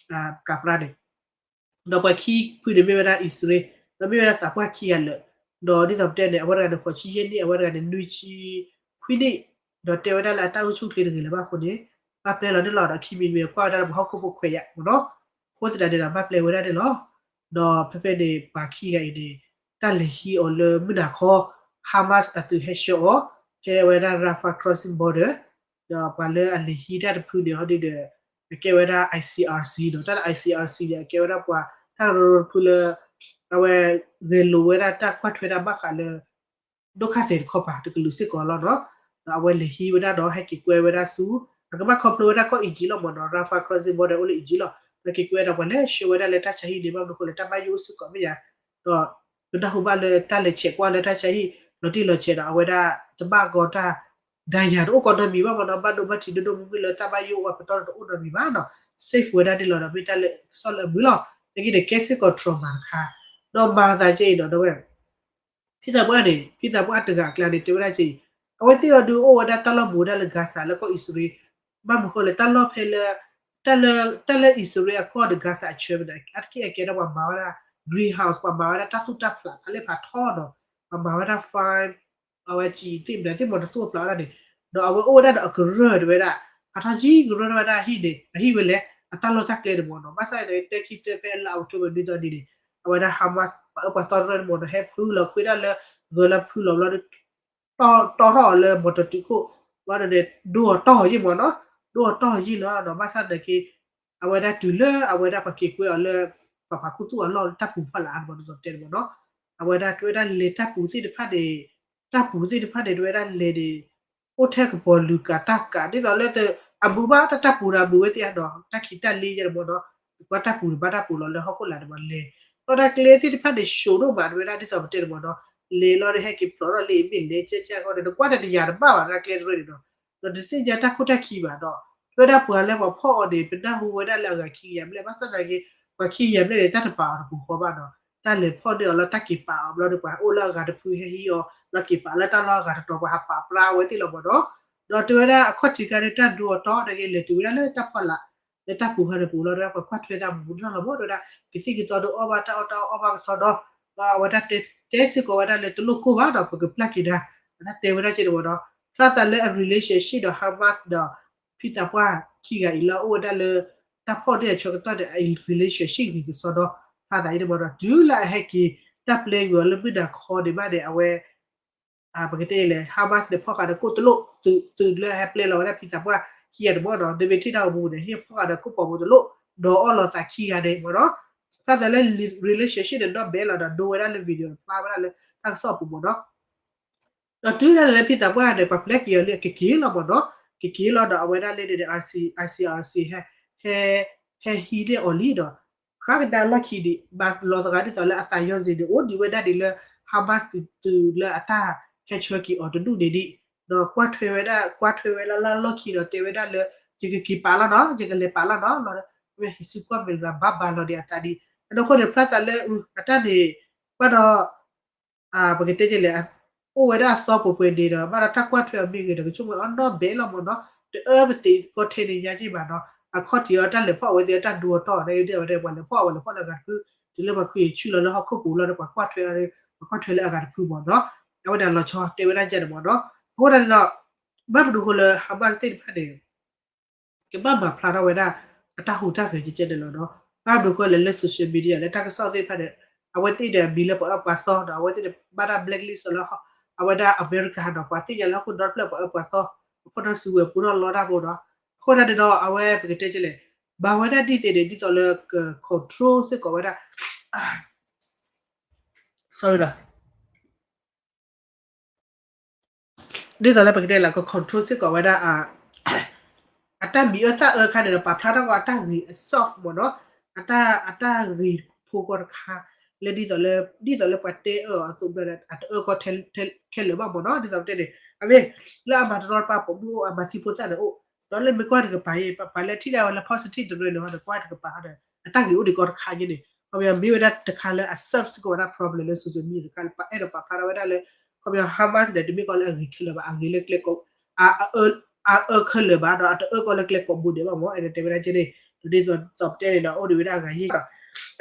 ကးပြါန့ၣ် ဒီးပှၤခံဖုန့ၣ်မ့ၢ်ဝဲဒၣ်အံၣ်စရ့လး, ဒီးမ့ၢ်ဝဲဒၣ်သးပှၢ်ခံဂၤလၢာ်, ဒီးဒ်သိးပတဲန့ၣ် အဝဲတဂၤန့ၣ် ဃိးဆံယဲၢ်နံၣ် အဝဲတဂၤန့ၣ် နွံဆံခွံနံၣ်, ဒီးတဲဝဲဒၣ်လၢအတၢ်အိၣ်ဆူၣ်အိၣ်ချ့တဂ့ၤလၢၤဘၣ်အဃိန့ၣ် ဘၣ်ပျဲလီၤန့ၣ်လီၤ. ဒီးခံမံၤတမံၤကွၢ်ဝဲဒၣ်လၢပှၤဟီၣ်ခိၣ်ဖိခွဲးယာ်မ့ၢ်နီၤ, အဃိသတးန့ၣ်ဒီး ဘၣ်ပျဲဝဲဒၣ်န့ၣ်လီၤ. ဒီးဖဲဖဲန့ၣ် ပှၤခံဂၤအံၤန့ၣ် တၢ်လဲၤဟံးအီၤလၢမုၢ်နၤခီ, Hamas အသုးဟဲဆှၢအီၤ ဖဲဝဲဒၣ် Rafah crossing border, ဒီးပှၤလၢအလဲၤဟံးတၢ်တဖုန့ၣ် ဟီဒုဒီး အကဲဝဲဒၣ် I C R C ဒီး တၢ်လၢ I C R C န့ၣ် အကဲဝဲဒၣ်ပှၤတၢ်ကရၢကရိတဖုလၢ အဝဲဂဲၤလိာ်ဝဲဒၣ်တၢ်ကွၢ်ထွဲတၢ်ဘၣ်ဃးလၢ ဒုက္ခသည်တခီပၤ တကလုာ်စ့ၢ်ကီးလီၤနီၤ. ဒီးအဝဲလဲၤဟံးဝဲဒၣ်ဒီး ဟဲက့ၤကွဲဝဲဒၣ်ဆူ အကဘၣ်ခီဖျိဝဲဒၣ်ကီၢ် Egypt လီၤမ့ၢ်နီၤ, Rafah crossing border အိၣ်လၢ Egypt လီၤ. ဟဲက့ၤကွဲဒီးပှၤလဲၤဆှၢဝဲဒၣ်လၢတၢ်ဆါဟံၣ်န့ၣ် ဘၣ်မနုၤအဃိလဲၣ် တၢ်ဘၣ်ယိၣ်အိၣ်စ့ၢ်ကီးမ့ၢ်ယါ, ဒီးပနၢ်ဟူဘၣ်လၢတၢ်လဲၤဆဲးကွၢ်လၢတၢ်ဆါဟံၣ် လီၤတံၢ်လီၤဆဲးဒီး အဝဲဒၣ်တဘၣ်ဂီၤတၢ် ဒါယၤတအိၣ်ကီးနီတမံၤဘၣ်မ့ၢ်နီၤ, ဘၣ်ဒိဘၣ်ထံးဒိၣ်ဒိၣ်မုၢ်မုၢ်လၢတၢ်ဘၣ်ယိၣ်အပတီၢ်တအိၣ်နီတမံၤဘၣ်နီၤ, safe ဝဲဒၣ်ဒ်လီၤဒီး မ့ၢ်တၢ်လၢကစီၣ်လၢအမုာ်လီၤ. နာ်က့န့ၣ် ကဲစ့ၢ်ကီး trauma တခါ, ဒီးမၤသးကဲအံၤနီၤ ဒီပုၢ်ဝဲၢ် ဖံသးပှၢ်န့ၣ် ဖံသးပှၢ်တဂၤအကျါန့ၣ် တဲဝဲဒၣ်ကဲအံၤ, အဝဲသ့ၣ်အီၤဒုးအိၣ်ဝဲဒၣ်တၢ်လီၢ်ဘူးဒၣ်လၢ Gaza လၢကီၢ်အံၣ်စရ့လး, ဘၣ်မနုၤဃိလဲၣ် တၢ်လီၢ်ဖဲလၢ တၢ်လၢ တၢ်လၢအံၣ်စရ့လးအကီၢ်ဒီး Gaza အဆၢမ့ၢ်န့ၣ် အါတက့ၢ်အကဲဒၣ်ပှၤမၤဝဲဒၣ် greenhouse ပှၤမၤဝဲဒၣ်တၢ်သူၣ်တၢ်ဖျးဖးလဲၢ်ဖးထီနီၤ, ပှၤမၤဝဲဒၣ် farm အဝဲစံးသ့ၣ်မတၤသ့ၣ်မတၤသူၣ်အဖျးဝဲဒၣ်န့ၣ်, ဒီးအဝဲအိၣ်ဝဲဒၣ်ဒီးအကရၢၢ်တဝဲဒၣ်, အထီၣ်ယံၤကရၢၢ်တဝဲဒၣ်ဟံၣ်န့ၣ် အဟံၣ်ဝဲလဲၣ် အတၢ်လီၢ်တၢ်ကျဲန့ၣ်မ့ၢ်နီၤ, ဘၣ်ဆၣ်န့ၣ် တၢ်ခံသၢဖဲလါအီးကထိဘၢၣ်နွံသီနံၤန့ၣ် အဝဲဒၣ် Hamas ပှၤအၢပှၤသီတရၢန့ၣ်မ့ၢ်နီၤ ဟဲဖုလီၤခွံဒၣ်လၢ ဂၢၤလၢဖုလီၤဘျီဒီး တီၢ်ထီၣ်အီၤလၢမီၤတတုၤခိၣ်, ဘျီဒီးန့ၣ် ဒိအီၤတီၢ်ယံၤမ့ၢ်နီၤ, ဒိအီၤတီၢ်ယံၤလီၤဒီး ဘၣ်ဆၣ်သနာ်က့ အဝဲဒၣ်တုၤလၢအဝဲဒၣ်ပှၤက့ၤကွဲအီၤလၢ ပှၤဖးခူသူၣ်အလီၢ်တၢ်ပူၤဖီလာ်န့ၣ်မ့ၢ်နီၤ တဲန့ၣ်မ့ၢ်နီၤ, အဝဲဒၣ်တဲဝဲဒၣ်လဲၤတၢ်ပူၤသ့ၣ်တဖၣ်န့ၣ်, တၢ်ပူၤသ့ၣ်တဖၣ်န့ၣ် တဲဝဲဒၣ်လဲၤန့ၣ် အိၣ်ထဲကပီၤလုာ်ကးတၢ်ကး ဒ်သိးလၢတ အမုာ်ဘၣ်တၢ်တၢ်ပူၤဒီးအမုာ်ဝဲသ့ၣ်အါဒီး တၢ်ခံးတၢ်လ့ယဲၢ်တမီၤနီၤ, ကွၢ်တၢ်ပူၤန့ၣ်ဘၣ်တၢ်ပူၤလီၤလၢဟီၣ်ခိၣ်လာ်တမီၤလဲၤ, ဒီးတၢ်ကျဲသ့ၣ်တဖၣ်န့ၣ် ရှုံးဒိၣ်မးတဝဲဒၣ်ဒ်သိးပတဲတမီၤနီၤ, လဲၤလီၤဒီးဟဲက့ၤဖျိးထီၣ်လံ မ့ၢ်လဲၤကဲကဲဃီဒီး နကွၢ်တၢ်တယၤတဘၣ်ဘၣ် တၢ်ကျဲတရၢန့ၣ်နီၤ, ဒီးတသ့ၣ်ညါတၢ်ခိၣ်တၢ်ခံဘၣ်ဒီး တဝဲဒၣ်ပှၤလၢပှၤဖီၣ်အီၤန့ၣ် ပနၢ်ဟူဝဲဒၣ်လၢအဂၤခံကယၤဘျဲၣ် ဘၣ်ဆၣ်သနာ်က့ ပှၤခံကယၤဘျဲၣ်န့ၣ် တၢ်တပာ်အီၤတပူၤဃီဘၣ်နီၤ, တၢ်လဲၤဖီၣ်န့ၢ်အီၤလၢတၢ်က့ၤပာ်အီၤဘျီဒီး ပှၤအိၣ်လၢအဂၤတဖုဟဲဟံးအီၤ လီၤက့ၤပာ်လၢတၢ်လီၢ်အဂၤတတီၤ ပှၤဟးပာ်ပြၢဝဲသ့ၣ်လီၤမီၤနီၤ, ဒီးတဝဲဒၣ်အခီၣ်ထံးခါန့ၣ် တၢ်ဒိအတီနာ်က့ လဲၤတုၤဝဲဒၣ်လၢတၢ်ဖီလာ် လၢတၢ်ပူၤခါန့ၣ်ပူၤလီၤ တဝဲဒၣ်ပှၤကွၢ်ထွဲသးမူနီၤလီၤမီၤ တဝဲဒၣ် ကသံၣ်ကသီဒုးအီၣ်ဘၣ်တၢ်အီၣ်တၢ်အီၣ်အီၣ်ဘၣ်ကစီဒီ ဒီးအဝဲဒၣ်တဲစ့ၢ်ကီးဝဲဒၣ်လၢတလိၣ်ကိၢ်ဘၣ်ဒီး ပကပျၢ်က့ၤဒၣ် အတၢ်တဲဝဲဒၣ်က့ၤတဝီဒီး ဖျါသးလၢအ relationship ဒီး Hamas ဒီး ဖံသးပှၢ်ခံဂၤအံၤလၢအအိၣ်ဝဲဒၣ်လၢ တၢ်ဖီၣ်န့ၢ်အဆၢကတီၢ်န့ၣ် အ relationship ဂ့ၤကစီဒီ ဖျါသးအံၤတဝီဒီး တုၤလၢအဟဲက့ၤ တၢ်ပျဲကွံာ်အီၤလၢမုၢ်နၤခီန့ၣ်ဘၣ်န့ၣ် အဝဲ ပကတဲလဲၣ် Hamas န့ၣ် ဖီၣ်ဃာ်ဒီးကိၣ်တလိၣ် သုးလၢဟဲပျဲလီၤဝဲဒၣ်ဖံသးပှၢ်ခံဂၤန့ၣ်မီၤနီၤ တမ့ၢ်ထံၣ်တၢ်အိၣ်မူန့ၣ် ဟ့ၣ်ဖီၣ်ဃာ်ဒီးကိၣ်ပိာ်ပူၤတလိၣ် ဒီးအီၣ်လီၤသးခံဂၤန့ၣ်မီၤနီၤ ဖျါသးလၢ relationship န့ၣ် ဒီဘဲလီၤဒီး ဒိဝဲဒၣ်လၢ video ဖျါဝဲဒၣ်လၢတၢ်ကစီၣ်အပူၤမီၤနီၤ ဒီးတုၤဒၣ်လဲာ်လၢဖံသးပှၢ်န့ၣ် ပှၤပျဲက့ၤအီၤလံ အကက့ၤလီၤမီၤနီၤ ကက့ၤလီၤဒီးအဝဲဒၣ်လၢန့ၣ် ICRC ဟဲ ဟဲဟံးန့ၢ်အီၤလံဒီး ဃၣ်ကဒါလီၢ်ခံဒံး ဘၣ်လီၤသဂၤဒ်သိးလၢအသးယီၤစ့ၤန့ၣ် အိၣ်ဒံးဝဲဒၣ်ဒ်လၢ Hamas သုးလၢအတၢ်ဟဲဆှၢက့ၤအီၤတဒူၣ်န့ၣ်ဒံး ဒီးကွၢ်ထွဲဝဲဒၣ် ကွၢ်ထွဲဝဲဒၣ်လၢလီၢ်ခံဒီး တဲဝဲဒၣ်လၢ ယကက့ၤပာ်လီၤနီၤ ယကလဲၤပာ်လီၤနီၤ လီၤ မ့ၢ်ဟံးစုကွၢ်မဲာ်သးဘၣ်ဘၣ်လီၤဒံးအသးဒံး အနီၢ်ခိၣ်န့ၣ် ဖျါသးလၢ အတၢ်န့ၣ် ဘၣ်ဒီး ပကတဲကလဲၣ် အိၣ်ဝဲဒၣ်အသီပှဲၤပှဲၤန့ၣ်ဒီး ဘၣ်ဒီးတၢ်ကွၢ်ထွဲအီၤမ့ၢ်ဂ့ၤဒီး ကဆိကမိၣ်အီၤနီၢ်ဘဲလီၤမီၤနီၤ တအၢပသံးကီထဲန့ၣ်ညါက့ဘၣ်နီၤ အခီၣ်ထံးအီၤတၢ်လဲၤဖီၣ်အဝဲသ့ၣ်အတၢ်ဒိအတီၢ်န့ၣ် ဒ်အဝဲဒၣ် ပှၤလဲၤဖီၣ်အဝဲလဲၤဖီၣ်လၢအဂၤတဖု တုၤလၢပှၤခွံဆူၣ်လီၤလၢဟီၣ်ခိၣ်ပူၤလီၤဒီး ပှၤကွၢ်ထွဲ ပှၤကွၢ်ထွဲလၢအဂၤတဖုမီၤနီၤ အဝဲန့ၣ်လီၤဆီတဲဝဲဒၣ်ကဲန့ၣ်မီၤနီၤ အဃိဒၣ်န့ၣ်ဒီး ဘၣ်မနုၤဃိလၢ Hamas သ့ၣ်တဖၣ်န့ၣ် ကဘၣ်မၤဖျါထီၣ်ဝဲဒၣ် အတၢ်ဟူးတၢ်ဂဲၤကဲကဲန့ၣ်လီၤနီၤ ဘၣ်မနုၤဃိလဲၣ်လၢ social media လၢတၢ်ကစီၣ်သ့ၣ်တဖၣ်န့ၣ် အဝဲသ့ၣ်ဒီးအမံၤလၢပှၤအၢပှၤသီဒီး အဝဲသ့ၣ်န့ၣ်ဘၣ်တၢ် blacklist လၢ အဝဲဒၣ်အမဲရကၤဒီး ပှၤသ့ၣ်ညါလၢဟီၣ်ခိၣ်ဒီတဖျၢၣ်ပှၤအၢပှၤသီ အဖီၣ်ထီၣ်စုဝဲၤပူထီၣ်လီတၢ်ဖိဒီး အဃိဒၣ်န့ၣ်ဒီး အဝဲပကတဲကလဲၣ် မၤဝဲဒၣ်ဒ်သ့ၣ်န့ၣ် ဒ်သိးလၢက control စ့ၢ်ကီးဝဲဒၣ် sorry ဒ်သိးလၢပကတဲလၢက control စ့ၢ်ကီးဝဲဒၣ် အတၢ်မံၤအၢသၣ်အၢခါန့ၣ်ဒီး ပာ်ဖျါထီၣ်ကီးအတၢ်ဂ့ၤအ soft မီၤနီၤ အတၢ် အတၢ်ဂ့ၤဖိကီၢ်တခါ လၢဒ်သိးလၢ ဒ်သိးလၢပှၤတဲအၢအီၤအသိးဒီး အတအၢကီးထဲလၢာ်ဘၣ်မီၤနီၤ ဒ်သိးပတဲန့ၣ် အမ့ၢ် လၢအမၤတရီတပါပိာ်မုၣ်အိၣ် အမၤသံဖိသၣ်န့ၣ်အိၣ် ဒီးလၢမ့ၢ်ကွၢ်တကပၤအံၤ ပှၤလၢထံၣ်ဒၣ်ဝဲလၢ positive တရၢန့ၣ် ဟီဒီးကွၢ်တကပၤဟီဒီး အတၢ်ဂ့ၤအိၣ်ဒံးကီးတခါန့ၣ် ခီပညီမ့ၢ်ဝဲဒၣ်တခါလၢအ soft စ့ၢ်ကီးဝဲဒၣ် problem လၢ social media တခါလၢပှၤအဲၣ်ဒိးပာ်ဖျါထီၣ်ဝဲဒၣ်လၢ ခီပညီ Hamas န့ၣ် တမ့ၢ်ကီးလၢအဂ့ၤခဲလၢာ်ဘၣ် အဂ့ၤလၢကျဲကိး အအၢခဲလၢာ်ဘၣ် ဒီးအတအၢကီးလၢကျဲကိးဘူးဒဲးဘၣ်မီၤ အဲၣ်ဒိးတဲဝဲဒၣ်ကဲန့ၣ် ဒ်သိးသိးပတဲန့ၣ်ဒီး အိၣ်ဒံးဝဲဒၣ်အဂၤယဲၢ်ဒီး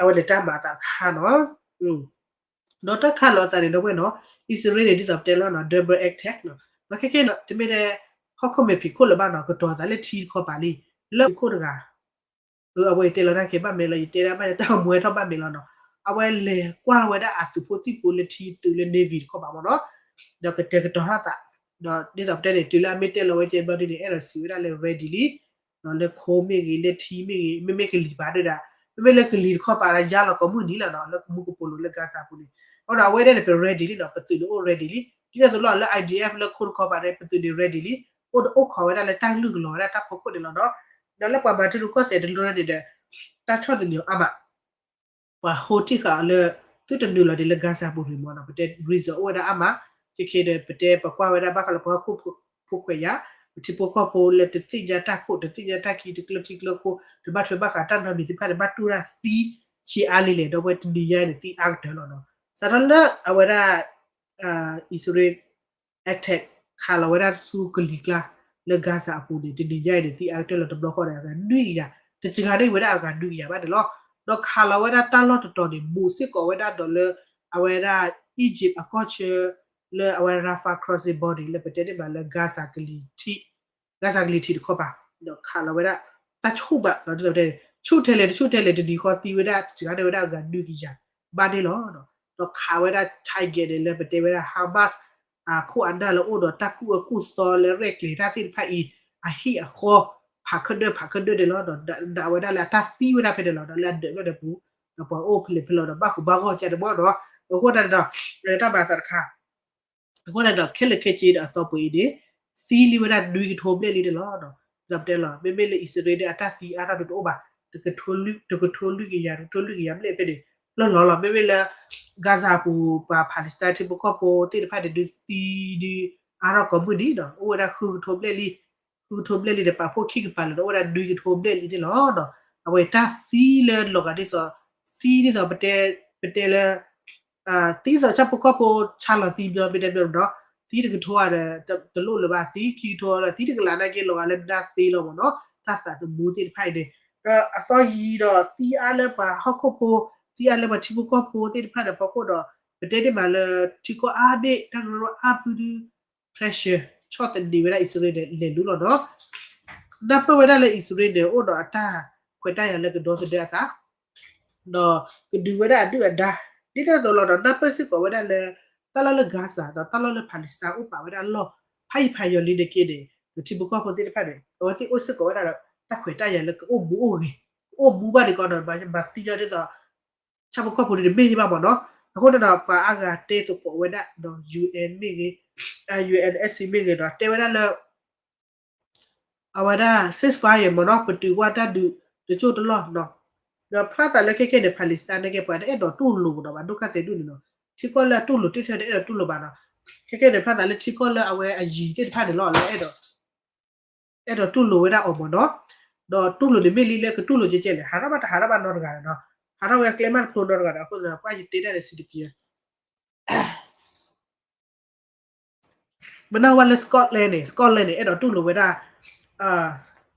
အဝဲန့ၣ်တၢ်မၤအသးတခါနီၤ ဒီးတၢ်ခးလီၤအသးန့ၣ် ဒီပုၢ်ဝဲၢ်နီၤ အံၣ်စရ့လးန့ၣ် ဒ်သိးပတဲလီၤနီၤ double attack နီၤ ဒီးခဲခဲန့ၣ် တမ့ၢ်ထဲ ဟီၣ်ခိၣ်မဲာ်ဖံးခိၣ်လၢၤဘၣ်နီၤ ကတီၤသးလၢထံတခီပၤလံ လၢဖံးခိၣ်တဂၤ အဝဲတဲလီၤတၢ်ခဲဘၣ်မဲာ်လီၤ ယတဲဒၣ်ဘၣ်ယတၢ်မွဲထီၣ်ဘၣ်မဲာ်လီၤနီၤ အဝဲလဲၤကွၢ်လီၤဝဲဒၣ်အသုးဖိသံၣ်ဖိလၢထံသုးလၢ navy တခီပၤမီၤနီၤ ဒီးကတဲာ်ကတီၤထီၣ်သး ဒီးဒ်သိးပတဲန့ၣ် တုၤလၢအမ့ၢ်တဲလီၤဝဲကဲဘျီဒ်န့ၣ် အဲၣ်ဒိးစံးဝဲဒၣ်လၢ ready လံ လၢခိမ့ၢ်ဂ့ၤ လၢထံမ့ၢ်ဂ့ၤ မ့မ့ၢ်ကလံၤပၤဒၣ် မ့မ့ၢ်လၢကလံၤတခီပၤဒီး ယါလီၤကိးမုၢ်နံၤလီၤနီၤ လၢမူကပိာ်လိၤလၢ Gaza ပူၤန့ၣ် အဃိဒီးအဝဲဒၣ်န့ၣ် ပ ready လံနီၤ ပသုးန့ၣ်အိၣ် ready လံ ဒ်သိးသိးလီၤလၢ IDF လၢခိတခီပၤန့ၣ် ပသုးန့ၣ် ready လံ အိၣ်ဒီးအိၣ်ခိးဝဲဒၣ်လၢတၢ်လုၢ်ကလီၤဝဲဒၣ်တၢ်ဖီခိၣ်န့ၣ်လီၤနီၤ ဒီးလၢပှၤမၤထူရူၢ်ကီၢ်သဲးတလၢန့ၣ်ဒီး တၢ်ဆီၣ်သနံးအီၤအါမး ပှၤဟိထံၣ်ဃာ်အီၤလၢ သုတနုာ်လီၤဒံးလၢ Gaza ပူၤရံၣ်မီၤနီၤ ပတဲ reason အိၣ်ဝဲဒၣ်အါမး ခဲခဲဒီး ပတဲပကွၢ်ဝဲဒၣ်ဘၣ်ဃးလၢပှၤဟီၣ်ခိၣ်ဖိခွဲးယာ် ပထံဖိကီၢ်ဖိလၢတသ့ၣ်ညါတၢ်ခိၣ် တသ့ၣ်ညါတၢ်ခံ တကျၢၤထံကျၢၤခိၣ် တဘၣ်ထွဲဘၣ်ဃးတၢ်နီတမံၤသ့ၣ်တဖၣ်န့ၣ် ဘၣ်တူၢ်တၢ်သံဆံးအါလံလဲၣ် ဒီပုၢ်ဝဲၢ်တနံၤညါအံၤန့ၣ် သံအါကတၢၢ်လီၤနီၤ စးထီၣ်လၢအဝဲဒၣ် အံၣ်စရ့လး attack ခးလီၤဝဲဒၣ်ဆူကလံၤကျါ လၢ Gaza အပူၤန့ၣ် တနံၤညါအံၤန့ၣ် သံအါကတၢၢ်လီၤတဘျီဃီဒီး အဂၤနွံကယၤ တစှၤန့ၢ်ဝဲဒၣ်အဂၤနွံကယၤဘၣ်န့ၣ်လီၤ. ဒီးခးလီၤဝဲဒၣ်တၢ်လီၢ်တတီၤန့ၣ် ဘူးစ့ၢ်ကီးဝဲဒၣ်ဒီးလၢ အဝဲဒၣ် Egypt အကီၢ်ဆၢ လၢအဝဲ Rafah crossing border လၢပတဲန့ၣ်မးလၢ Gaza ကလံၤထံး Gaza ကလံၤထံးတခီပၤ ဒီးခးလီၤဝဲဒၣ် တၢ်ဆူၣ်ဘၣ် ဒီးဒ်သိးပတဲန့ၣ် ဆူၣ်ထဲလဲၣ်တဆူၣ်ထဲလဲၣ် တနံၤဃီသံဝဲဒၣ် တစှၤန့ၢ်ဝဲဒၣ်အဂၤနွံကယၤဘၣ်န့ၣ်လီၤ. ဒီးခးဝဲဒၣ် target န့ၣ် လၢပတဲဝဲဒၣ် Hamas အခိၣ်အနၢ်လၢအိၣ်ဒီးတၢ်ကူၣ်အၢကူၣ်သီလၢရဲၣ်ကျဲၤတၢ်သ့ၣ်တဖၣ်အံၤ အဟံၣ်အဃီ ဖးခၢၣ်ဒၢၣ်ဖးခၢၣ်ဒၢၣ်န့ၣ်လီၤ. ဒီးနာ်ဝဲဒၣ်လၢအတၢ်သံဝဲဒၣ်ဖဲန့ၣ်လီၤ. ဒီးလၢအဒၢးဘျီၣ်ဒီးပူၤ ဒီးပှၤအိၣ်ဖဲလဲၣ်ဖဲလဲၣ်ဒီး ဘၣ်ဃုာ်ဘၣ်ဂီၢ်ကဲန့ၣ်မ့ၢ်နီၤ. အဃိသတးဒီး တၢ်မၤအသးတခါ အဃိသတးဒီး ခဲလၢာ်ခဲဆ့ဒီးအသီပှဲၤအံၤန့ၣ် သံလံဝဲဒၣ်နွံကထိဘျဲၣ်လံန့ၣ်လီၤ. ဒီးပတဲလီၤ မ့မ့ၢ်လၢအံၣ်စရ့လးဒီးအတၢ်သံအါထီၣ်ဒုးတအိၣ်ဘၣ်, တကထိလွံၢ်ကယၤ တကထိလွံၢ်ကယၤဘျဲၣ်ဖဲန့ၣ် လီၢ်လီၤလီၤ. မ့မ့ၢ်လၢ Gaza အပူၤ ပှၤ Palestine ထံဖိကီၢ်ဖိသ့ၣ်တဖၣ်န့ၣ် ဒုးသံဒုးအါထီၣ်ကိးမုၢ်နံၤဒီး အိၣ်ဝဲဒၣ်ဃုကထိဘျဲၣ်လံ, ဃုကထိဘျဲၣ်လံဒီး ပာ်ဖှိၣ်ခံကပၤလၢာ်ဒီး အိၣ်ဝဲဒၣ်နွံကထိဘျဲၣ်လံန့ၣ်လီၤ. အဝဲတၢ်သံလၢလီၤဂာ်ဒ်သိး သံဒ်သိး ပတဲလၢ သံဒ်သိးဆၣ်ဖိကီၢ်ဖိဆါလီၤသံဘျီ မ့ၢ်တဲဘျီဒီး သံတကထိဒီး တလိၣ်လၢၤဘၣ်, သံခံကထိဒီး သံတကလးနာ်က့ လီၤဂာ်လၢနၢ်သ့လီၤမ့ၢ်နီၤ, တၢ်သးသမူသ့ၣ်တဖၣ်အံၤန့ၣ် ဒီးအသီယံၤဒီးသံအါလၢပှၤဟီၣ်ခိၣ်ဖိ, သံအါလၢပှၤထံဖိကီၢ်ဖိသ့ၣ်တဖၣ်ဒီးဖီခိၣ်ဒီး ပတဲတ့ၢ်မးလၢ ထံကီၢ်အါဘ့ၣ် တၢ်ကရၢအါဖုဒု pressure ဆီၣ်သနံးဝဲဒၣ်အံၣ်စရ့လးန့ၣ် လဲၤလူလီၤနီၤ. နၢ်ပၢၢ်ဝဲဒၣ်လၢအံၣ်စရ့လးန့ၣ် အိၣ်ဒီးအတၢ်ခွဲးတၢ်ယာ်လၢကဒီသဒၢအသး ဒီးကဒုးဝဲဒၣ်အဒုၣ်အဒါ ဒ်န့ၣ်အသိးလီၤဒီး နၢ်ပၢၢ်စ့ၢ်ကီးဝဲဒၣ်လၢ တၢ်လီၢ်လၢ Gaza ဒီးတၢ်လီၢ်လၢ Palestine အိၣ်ပာ်ဝဲဒၣ်လီၢ် ဖးယံၤဖးယီၤလံန့ၣ်က့န့ၣ် ပထံဖိကီၢ်ဖိသ့ၣ်တဖၣ်န့ၣ် အဝဲသ့ၣ်အိၣ်စ့ၢ်ကီးဝဲဒၣ်ဒီး တၢ်ခွဲးတၢ်ယာ်လၢကအိၣ်မူအိၣ်ဂဲၤ, ကအိၣ်မူဘၣ်ဒံးကီးဒီး မၤသံညီဒ်သိး ဆၣ်ဖိကီၢ်ဖိဒုးတမ့ၢ်ယဘၣ်မ့ၢ်နီၤ. အဃိန့ၣ်ဒီး ပှၤအါဂၤတဲသကိးဝဲဒၣ်ဒီး UN မ့ၢ်ဂ့ၤ, UNSC မ့ၢ်ဂ့ၤဒီး တဲဝဲဒၣ်လၢ အဝဲဒၣ် ceasefire မ့ၢ်နီၤ ပတုာ်ကွၢ်တၢ်ဒုးတကၠိၢ်တလီၢ်နီၤ. ဒီးဖျါသးလၢခဲခဲန့ၣ် Palestine န့ၣ်က့ ပှၤတအဲၣ်ဒိးတူၢ်လိာ်ဒီးဘၣ် ဒုက္ခသည်ဒူၣ်န့ၣ်နီၤ. ထံကီၢ်လၢအတူၢ်လိာ်တ့ၢ်ထဲတအဲၣ်ဒိးတူၢ်လိာ်ဘၣ်နီၤ. ခဲခဲန့ၣ် ဖျါသးလၢထံကီၢ်လၢအဝဲအယံၤသ့ၣ်တဖၣ်န့ၣ်လီၤ လၢအဲၣ်ဒိး အဲၣ်ဒိးတူၢ်လိာ်ဝဲဒၣ်အီၤမ့ၢ်နီၤ. ဒီးတူၢ်လိာ်န့ၣ်မ့ၢ်လံလၢကတူၢ်လိာ်ကဲကဲလဲၣ် ဟးထီၣ်ဘၣ်တဟးထီၣ်ဘၣ်နီတဂၤနီၤ. ဟးထီၣ်ဝဲကျဲမုၢ်တဖျိနီတဂၤဒီး အဃိသတးဒီး ကွၢ်ယတဲတၢ်န့ၣ် စံးတပံၤ မ့ၢ်နၢ်ဟူဘၣ်လၢ Scotland န့ၣ် Scotland န့ၣ် အဲၣ်ဒိးတူၢ်လိာ်ဝဲဒၣ်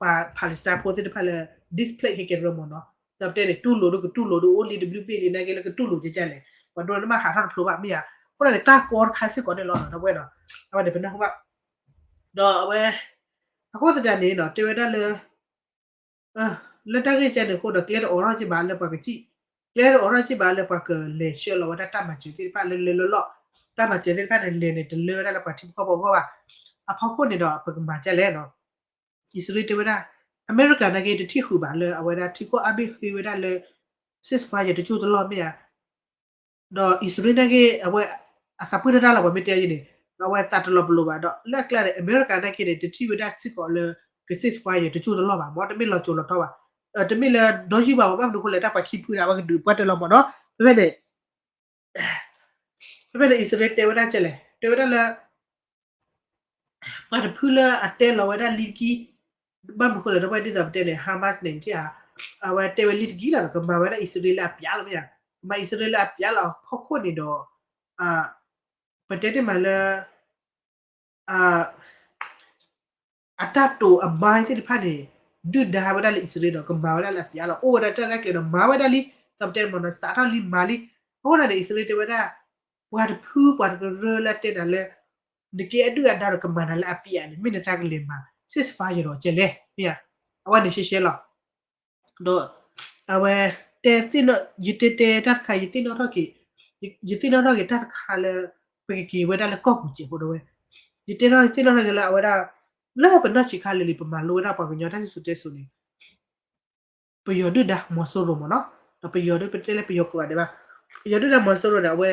ပှၤ Palestine ဖိသ့ၣ်တဖၣ်လၢ displace ခဲကဲတရၢမ့ၢ်နီၤ. ဒီးပတဲန့ၣ် တူၢ်လိာ်ဒိၣ်ကတူၢ်လိာ်ဒိၣ်အိၣ်လံတဘျုးဘ့ၣ်လံနာ်က့လၢကတူၢ်လိာ်ကဲကဲလဲၣ် ပှၤဒိၣ်န့ၣ်မ့ၢ်ဟးထီၣ်တဖျိဘၣ်မ့ၢ်ဧါ. အဃိသတးန့ၣ် တၢ်ကီတခါစ့ၢ်ကီးန့ၣ်လီၤ ဒီပုၢ်ဝဲၢ်နီၤ. အဝဲန့ၣ် ပနၢ်ဟူဘၣ် ဒီးအဝဲ အဃိသတးန့ၣ်နီၤ တဲဝဲဒၣ်လၢ လၢတၢ်ဂ့ၢ်ကဲန့ၣ်အဃိဒီး ကျဲတအိးထီၣ်က့ၤဘၣ်လၢပှၤကစံၣ်, ကျဲတအိးထီၣ်က့ၤဘၣ်လၢပှၤကလဲၤဆှၢလီၤဝဲဒၣ်တၢ်မၤစၢၤသ့ၣ်တဖၣ်လၢလၢလီၢ်လီၢ်, တၢ်မၤစၢၤသ့ၣ်တဖၣ်န့ၣ် လဲၤန့ၣ်တလၢဝဲဒၣ်လၢပှၤထံဖိကီၢ်ဖိအဂီၢ်ဘၣ်. အဖီခိၣ်န့ၣ်ဒီး ပကမၤဒ်လဲၣ်နီၤ. အံၣ်စရ့လးတဲဝဲဒၣ် အမဲရကၤနာ်က့တထံၣ်ဃုာ်ဘၣ်လၢအဝဲဒၣ်ထံကီၢ်အါဘ့ၣ်ဃ့ဝဲဒၣ်လၢ ceasefire တကၠိၢ်တလီၢ်မ့ၢ်ဧါ. ဒီးအံၣ်စရ့လးနာ်က့ အဝဲ အသးပှၢ်တၢ်လၢပှၤမ့ၢ်တဲယဲန့ၣ် ဒီးအဝဲသးတလီၤပလိာ်ဘၣ်ဒီး လၢအကျါန့ၣ် အမဲရကၤနာ်က့န့ၣ် တထံၣ်ဝဲဒၣ်စ့ၢ်ကီးလၢ က ceasefire တကၠိၢ်တလီၢ်ဘၣ် မ့ၢ်တမ့ၢ်လီၤစိၤလီၤထီဘၣ်, တမ့ၢ်လၢဒီယုၢ်ဘၣ် ဘၣ်မနုၤအဃိလဲၣ် တၢ်ပှၤခံဖုန့ၣ် အဝဲကဒုးပှၢ်တၢၢ်လီၤမ့ၢ်နီၤ. ဖဲဖဲန့ၣ် ဖဲဖဲန့ၣ် အံၣ်စရ့လးတဲဝဲဒၣ်ကဲလဲၣ် တဲဝဲဒၣ်လၢ ပှၤတဖုလၢအတဲလီၤဝဲဒၣ်လံတကံၢ်, ဘၣ်မနုၤဃိလဲၣ် ဒီပုၢ်ဝဲၢ်ဒ်သိးပတဲန့ၣ် Hamas န့ၣ် အဝဲတဲဝဲလံတကံၢ်လီၤဒီး ကမၤဝဲဒၣ်အံၣ်စရ့လးလၢအပျးလီၤမ့ၢ်ဧါ, ကမၤအံၣ်စရ့လးလၢအပျးလီၤ အဖီခိၣ်န့ၣ်ဒီး ပတဲတ့ၢ်မးလၢ အတၢ်တိာ်အမါသ့ၣ်တဖၣ်န့ၣ် ဒုၣ်ဒါဝဲဒၣ်လၢအံၣ်စရ့လးဒီး ကမၤဝဲဒၣ်လၢအပျးလီၤ အိၣ်ဝဲဒၣ်တၢ်ရဲၣ်ကျဲၤဒီးမၤဝဲဒၣ်လံ, ဒီးပတဲမ့ၢ်နီၤ စးထီၣ်လံမၤလံ. အဃိန့ၣ် အံၣ်စရ့လးတဲဝဲဒၣ် ပှၤတဖုပှၤတကရၢလၢတဲနၤလၢ နကဲအဒုၣ်အဒါဒီးကမၤနၤလၢအပျးန့ၣ် မ့ၢ်နသးကလဲၤမၤ ceasefire ဒီးကဲလဲၣ် မ့ၢ်ဧါ. အဝဲန့ၣ်ရှဲရှဲလီၤ ဒီး အဝဲ တဲ ယတဲတဲတၢ်တခါ ယသ့ၣ်နီၣ်ထီၣ်က့ၤ ယသ့ၣ်နီၣ်ထီၣ်က့ၤတၢ်တခါလၢ ပကက့ၤဝဲဒၣ်လၢကီၢ်ပူၤစဲးဖိဒီးဝဲ ယတဲထီၣ်ယသ့ၣ်နီၣ်ထီၣ်က့ၤလၢအဝဲဒၣ် လၢပနီၢ်ဆံးခါလံၤလံၤ ပမၤလိဝဲဒၣ်ပှၤကညီတၢ်စံၣ်စိၤတဲစိၤန့ၣ် ပယီၤဒုၣ်ဒါမီၤစိရိၤမ့ၢ်နီၤ, ဒီးပယီၤဒုးပတဲလၢပယီၤကိးဂၤဒဲးဘၣ်, ပယီၤဒုၣ်ဒါမီၤစိရိၤန့ၣ် အဝဲ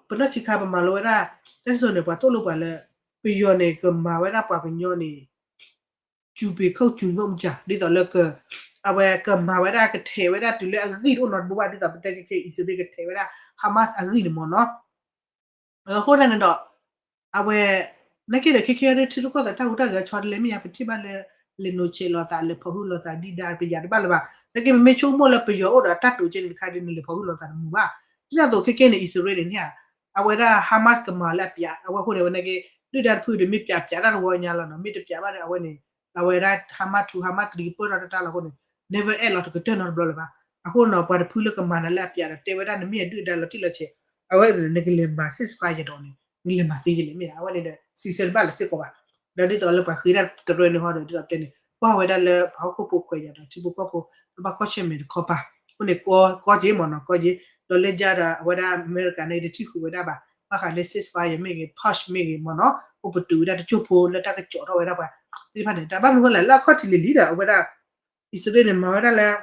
ပနီၢ်ဆံးခါပမၤလိဝဲဒၣ် တၢ်စံၣ်စိၤန့ၣ် ပှၤသိၣ်လိပှၤလၢ ပယီၤန့ၣ် ကမၤဝဲဒၣ်ပှၤကညီန့ၣ် စူးပ့းခိၣ်စူးငုတ်မုၢ်ကၢ် ဒ်သိးလၢက အဝဲကမၤဝဲဒၣ်ကထဲးဝဲဒၣ်တုၤလၢအဂံၢ် တအိၣ်နီတဘိဘၣ် ဒ်သိးပတဲခဲခဲအံၤ အံၣ်စရ့လးကထဲးဝဲဒၣ် Hamas အဂံၢ်န့ၣ်မ့ၢ်နီၤ. အဃိသတးန့ၣ်ဒီး အဝဲ နာ်က့ဒီး ခဲခဲအံၤ ထံရူၢ်ကီၢ်သဲးတၢ်ဟူးတၢ်ဂဲၤဆီတလဲမ့ၢ်ဧါ, ပထံၣ်ဘၣ်လၢ လဲၤနိးဆဲးလိာ်သး လဲၤဖီၣ်ဟုလိာ်သးဒံးဒါ ပယၤတဘၣ်လၢၤဘၣ်. နာ်က့ ပမ့ၢ်ဆိကမိၣ်လၢပယီၤအိၣ်ဒီးတၢ်တိာ်ကဲန့ၣ်တခါဒ်န့ၣ် လဲၤဖီၣ်ဟုလိာ်သးတမုာ်ဘၣ်. ဒ်န့ၣ်အသိး ခဲခဲန့ၣ် အံၣ်စရ့လးန့ၣ်န့ၣ် အဝဲဒၣ် Hamas ကမၤလၢအပျး အဝဲအဃိန့ၣ် အဝဲနာ်က့ ဒုၣ်ဒါတဖုဒီး မ့ၢ်ပျးပျးတၢ်တဝီညါလီၤနီၤ, မ့ၢ်တပျးဘၣ်ဒီး အဝဲန့ၣ် အဝဲဒၣ် Hamas ထူ Hamas တရံးကပၢၢ်ထီၣ်တၢ်တၢ်လီၤအဃိန့ၣ် never end လီၤ တကတၢၢ်နီတဘျီလၢၤဘၣ်. အဃိနီၤ ပှၤတဖုလၢကမၤနၤလၢအပျးဒီး တဲဝဲဒၣ်နမ့ၢ်အဒုၣ်အဒါလီၤတံၢ်လီၤဆဲး အဝဲန့ၣ် နကလဲၤမၤ ceasefire ဒီးန့ၣ် နလဲၤမၤသ့ယလဲၣ်မ့ၢ်ဧါ. အဝဲန့ၣ်ဒီး စံးဆၢတဘၣ်လၢၤစ့ၢ်ကီးဘၣ်. ဒီးဒ်သိးလၢပှၤဃ့တၢ်တရၢန့ၣ်ဟီဒီး ဒ်သိးပတဲန့ၣ် ကွၢ်ဝဲဒၣ်လၢပှၤဟီၣ်ခိၣ်ဖိခွဲးယာ်ဒီးထံဖိကီၢ်ဖိ တဘၣ်ကွၢ်ဆၢၣ်မဲာ်တခီပၤ အဃိန့ၣ် ကီကီက့ၤမ့ၢ်နီၤ ကီက့ၤ ဒီးလၢယၤဒီး အဝဲဒၣ်အမဲရကၤန့ၣ် တထံၣ်ဃုာ်ဝဲဒၣ်ဘၣ် ဘၣ်ဃးလၢ ceasefire မ့ၢ်ဂ့ၤ pause မ့ၢ်ဂ့ၤမ့ၢ်နီၤ အိၣ်ပတုာ်ဝဲဒၣ်တကၠိၢ်ဖိလၢတၢ်ကစီၣ်ထီၣ်ဝဲဒၣ်ပှၤသ့ၣ်တဖၣ်န့ၣ် တၢ်ဘၣ်မနုၤဃိလဲၣ် လၢအခီၣ်ထံးလံၤလံၤဒီး အဝဲဒၣ် အံၣ်စရ့လးန့ၣ် မၤဝဲဒၣ်လၢ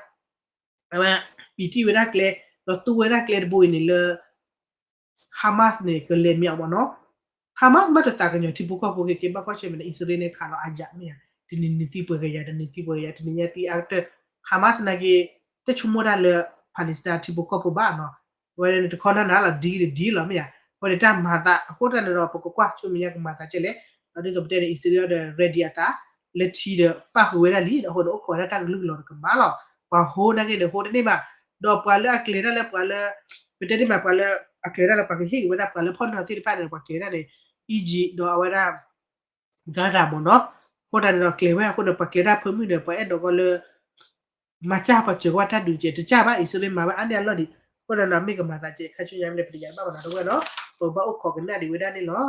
အဝဲ ပံာ်တံၢ်ဝဲဒၣ်ကျဲ ဒီးသူဝဲဒၣ်ကျဲတဘိအံၤန့ၣ်လၢ Hamas န့ၣ် ကလဲၤမ့ၢ်အီၤမ့ၢ်နီၤ. Hamas ဘၣ်တသးကညီၤထံဖိကီၢ်ဖိက့ၤက့ၤ ဘၣ်ကွၢ်ဆၢၣ်မဲာ်န့ၣ် အံၣ်စရ့လးန့ၣ် ခးလီၤအယၤမ့ၢ်ဧါ. တနံၤနံၤသံပှဲၤကယၤ တနံၤသံပှဲၤကယၤ တနံၤညါသံအါကတၢၢ် Hamas နာ်က့ တဆိကမိၣ်တၢ်လၢ Palestine ထံဖိကီၢ်ဖိဘၣ်နီၤ. အဝဲန့ၣ်တခီနၢ်နၢ်လီၤ ဒ်လီၤဒ်လီၤမ့ၢ်ဧါ. အဝဲန့ၣ်တၢ်မၤသး အဃိတၢ်န့ၣ်ဒီး ပကကွၢ်ဆူမဲာ်ညါကမၤသးကဲလဲၣ်. ဒီးဒ်သိးပတဲန့ၣ် အံၣ်စရ့လးဒီး ready အသး လၢထံဒီးပၣ်ဃုာ်ဝဲဒၣ်လံ ဒီးအဃိန့ၣ် အိၣ်ခိးဝဲဒၣ်တၢ်ကလုၢ်ကလီၤတကမၣ်လီၤ. ပှၤဟိနာ်က့န့ၣ် ဟိတန့ၢ်ဘၣ်. ဒီးပှၤလၢအကျဲၤတၢ်လၢပှၤလၢ ပတဲန့ၢ်ဘၣ်ပှၤလၢ အကျဲၤတၢ်လၢပှၤကဟ့ၣ်က့ၤဝဲဒၣ်ပှၤလၢဖီၣ်နၢၤသ့ၣ်တဖၣ်န့ၣ် ပှၤကျဲၤတၢ်န့ၣ် Egypt ဒီးအဝဲဒၣ် Gaza မ့ၢ်နီၤ. အဃိတၢ်န့ၣ်ဒီးကျဲၤဝဲအဃိန့ၣ် ပှၤကျဲၤတၢ်ဖၢမုၢ်န့ၣ် ပှၤအဲၣ်ဒိးကီလၢ မၤစၢ်ပှၤစၢၤကီတၢ်ဒုးကဲး တစၢ်ဘၣ် အံၣ်စရ့လးမၤဝဲအါန့ၢ်အလီၢ်ဒံး. အဃိန့ၣ်ဒီး မ့ၢ်ကမၤသးကဲး ခါဆူညါမ့ၢ်လၢပတယၤဘၣ်မနီၤ တဝဲနီၤ. ပဘၣ်အိၣ်ခိးကနၣ်ဒံးဝဲဒၣ်န့ၣ်လီၤ.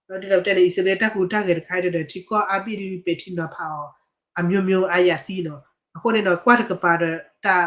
ဒီးဒ်သိးပတဲန့ၣ် အံၣ်စရ့လးတၢ်ဟူးတၢ်ဂဲၤတခါဒီး ထံကီၢ်အါဘ့ၣ်ဒုးပဲာ်ထံနီၤဖးအီၤ အမျိုးမျိုးအါယၤသံနီၤ. အဃိန့ၣ်ဒီး ကွၢ်တကပၤဒီး တၢ်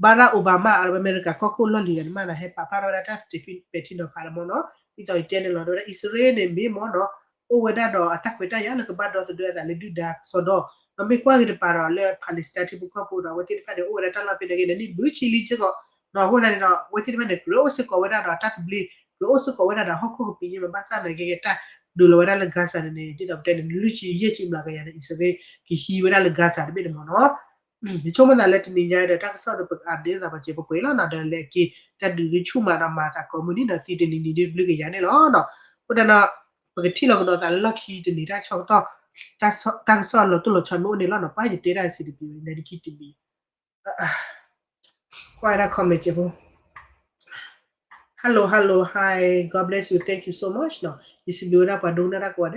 Barack Obama အဝဲအမဲရကၤကီၢ်ခိၣ်လီၢ်လံၤဒီး နမ့ၢ်ဒီးဟဲပာ်ဖျါထီၣ်ဝဲဒၣ်တၢ်ပဲာ်ထံနီၤဖးလီၤမ့ၢ်နီၤ. ဒ်သိးယတဲန့ၣ်လီၤ တဲဝဲဒၣ်အံၣ်စရ့လးန့ၣ်မ့ၢ်မ့ၢ်နီၤ အိၣ်ဝဲဒၣ်ဒီးအတၢ်ခွဲးတၢ်ယာ်လၢကဘၣ်ဒီသဒၢအသးလၢဒုၣ်ဒါကစီဒီ, ဒီးမ့ၢ်ကွၢ်က့ၤတကပၤဒီးလၢ Palestine ထံဖိကီၢ်ဖိဒီး အဝဲသ့ၣ်တဖၣ်န့ၣ် အိၣ်ဝဲဒၣ်တၢ်လီၢ်ဖဲန့ၣ်က့ၤန့ၣ် နံၣ်လွံၢ်ဆံလံစ့ၢ်ကီး, အဃိန့ၣ်ဒီး အဝဲသ့ၣ်တဖၣ်န့ၣ် ကြၢးအိၣ်စ့ၢ်ကီးဝဲဒၣ်ဒီးတၢ်သဘျ့, ကြၢးအိၣ်စ့ၢ်ကီးဝဲဒၣ်ဒီးဟီၣ်ခိၣ်ကပံာ်ညါမး ဘၣ်ဆၣ်နာ်က့ တၢ်ဒုးလီၤဝဲဒၣ်လၢ Gaza န့ၣ်န့ၣ် ဒ်သိးပတဲန့ၣ် လွံၢ်ဆံယဲၢ်ဆံမျးကယၤန့ၣ် အံၣ်စရ့လး ကဟံးဝဲဒၣ်လၢ Gaza တဘ့ၣ်န့ၣ်မ့ၢ်နီၤ. ယဆိကမိၣ်သးလၢတနံၤညါဒီး တၢ်ကစီၣ်ဒီးပက update သးပှၤစဲးပှဲၤပှဲၤလီၤနီၤ, ဒီးလဲၤက့ၤတၢ်ဒုးဒုးဆူၣ်မးဒီးမၤသးကိးမုၢ်နံၤဒီး သံတနံၤနံၤဒုးဘျုးကယၤန့ၣ်လီၤ. အဃိဒီး ပကထံၣ်လီၤကဒီးသးလၢလီၢ်ခံတနံၤ တၢ်ကစီၣ်လီၤတိၢ်လီၤဆီမ့ၢ်အိၣ်န့ၣ်လီၤနီၤ, ပှၤယတဲဒၣ်စံးတပံၤဝဲ နဒခံတမံၤ ကွၢ်ဝဲဒၣ် comment စဲးဖိ Hello, hello, hi, God bless you, thank you so much နီၤ, ယစံးဘျုးဝဲဒၣ်ပှၤဒိကနၣ်တၢ်ကိးဂၤဒဲး